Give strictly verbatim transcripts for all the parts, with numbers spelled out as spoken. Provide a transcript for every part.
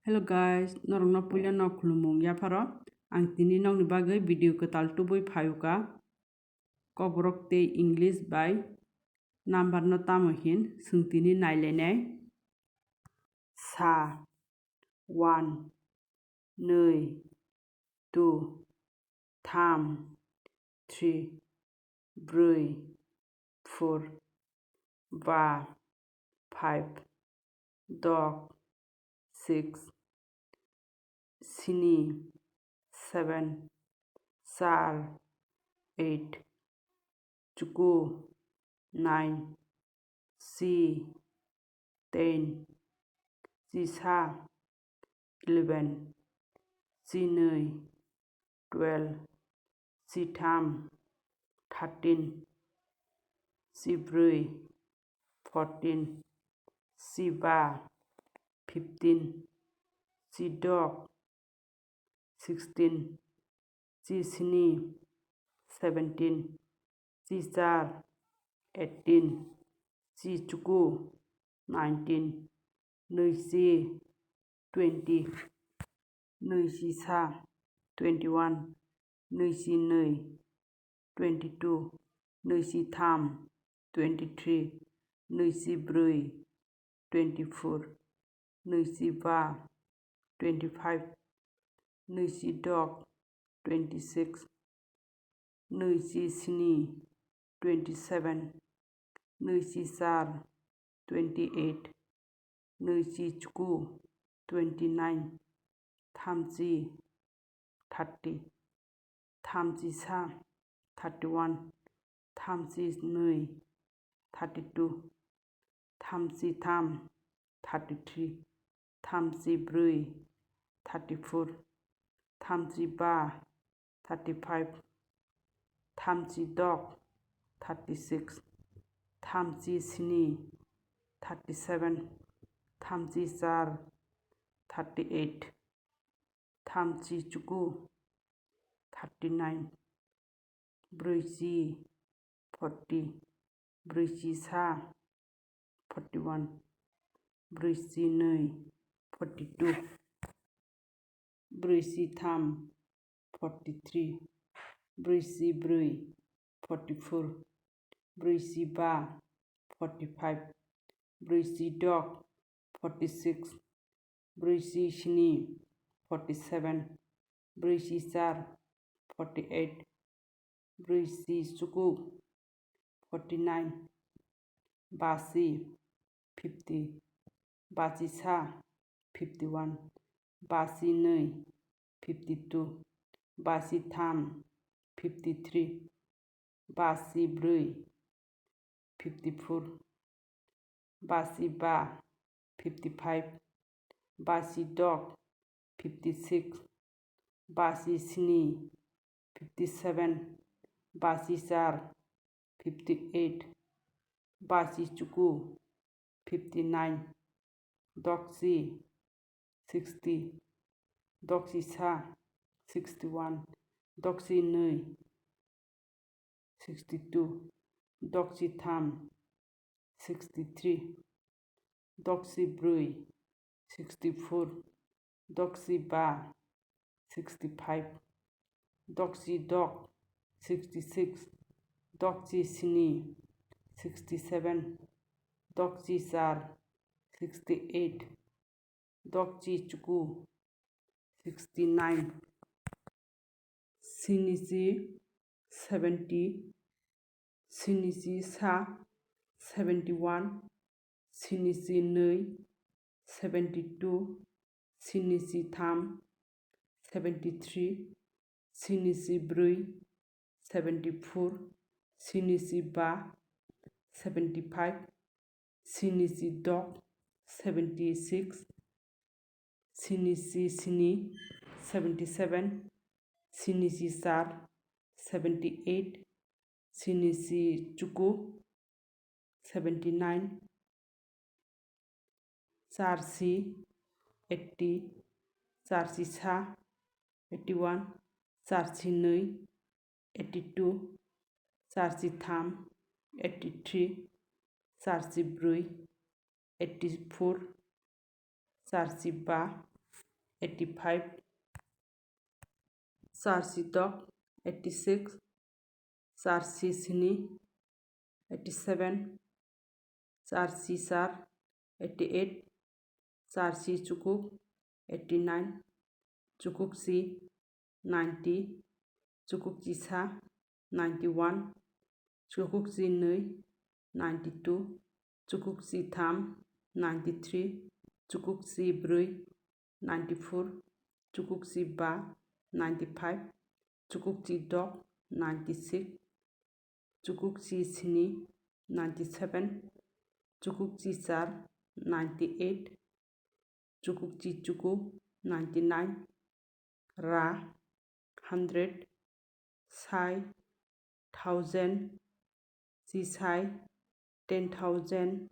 Hello guys, norokno puila no khulumung yapharo. Ang tini nokni bagwi video kwtal tubui phayuka. Kokborok tei English bai number no tamo hin swng tini nailainai. Sa, one, nwi, two, tham, three, brwi, four, ba, five, dok, six, sini, seven, char, eight, chuku, nine, si, ten, chisa, eleven, chinwi, twelve, chitham, thirteen, chibrwi, fourteen, chiba, fifteen, chidok, sixteen, chisni, seventeen, chichar, eighteen, chichuku, nineteen, nwichi, twenty, nwichisa, twenty-one, nwichi nwi, twenty-two, nwichi tham, twenty-three, nwichi brwi, twenty-four, nwichi ba, twenty-five, nwichi dok, twenty-six, nwichi sni, twenty-seven, nwichi char, twenty-eight, nwichi chuku, twenty-nine, thamchi, thirty, thamchi sa, thirty-one, thamchi nwi, thirty-two, thamchi tham, thirty-three, thamchi brwi, thirty-four, thamchi ba, thirty-five, thamchi dok, thirty-six, thamchi sni, thirty-seven, thamchi char, thirty-eight, thamchi chuku, thirty-nine, brwichi, forty, brwichi sa, forty-one, brwichi nwi, forty-two, brwichi tham, forty-three, brwichi brwi, forty-four, brwichi ba, forty-five, brwichi dok, forty-six, brwichi sni, forty-seven, brwichi char, forty-eight, brwichi chuku, forty-nine, basi, fifty, basi sa, fifty-one, basi nwi, fifty-two, basi tham, fifty-three, basi brwi, fifty-four, basi ba, fifty-five, basi dok, fifty-six, basi sni, fifty-seven, basi char, fifty-eight, basi chuku, fifty-nine, doksi, sixty, doksi sa, sixty-one, doksi nwi, sixty-two, doksi tham, sixty-three, doksi brwi, sixty-four, doksi ba, sixty-five, doksi dok, sixty-six, doksi sni, sixty-seven, doksi char, sixty-eight, doksi chuku, sixty-nine, sinichi, seventy, sinichi sa, seventy-one, sinichi nwi, seventy-two, sinichi tham, seventy-three, sinichi brwi, seventy-four, sinichi ba, seventy-five, sinichi dok, seventy-six, sinichi sni, seventy-seven, sinichi char, seventy-eight, sinichi chuku, seventy-nine, charchi, eighty, charchi sa, eighty-one, charchi nwi, eighty-two, charchi tham, eighty-three, charchi brwi, eighty-four, charchi ba, eighty five, char si tok, eighty six, char si sini, eighty seven, char si char, eighty eight, char si chukuk, eighty nine, chukuk si, ninety, chukuk si sa, ninety one, chukuk si nwi, ninety two, chukuk si tham, ninety three, chukuk si brwi, ninety four, chukuk si ba, ninety five, chukuk si dok, ninety six, chukuk si sini, ninety seven, chukuk si char, ninety eight, chukuk si chuku, ninety nine, ra, hundred, sai, thousand, si sai, ten thousand,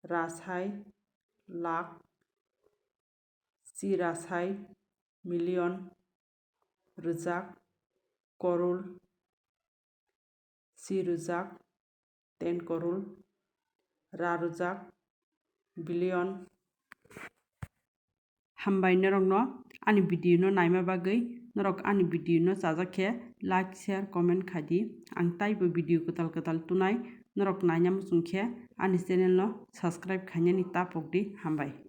ra sai, lakh, si ra sai, million, rwjak, korol, si rwjak, ten korol, ra rwjak, billion. Hambai norokno ani video no naima bagwi. Norok ani video no chajak khe like, share, comment khai di. Ang taibo video kwtal kwtal tunai, norok naina muchung khe ani channel no subscribe khainani ta pok di. Hambai.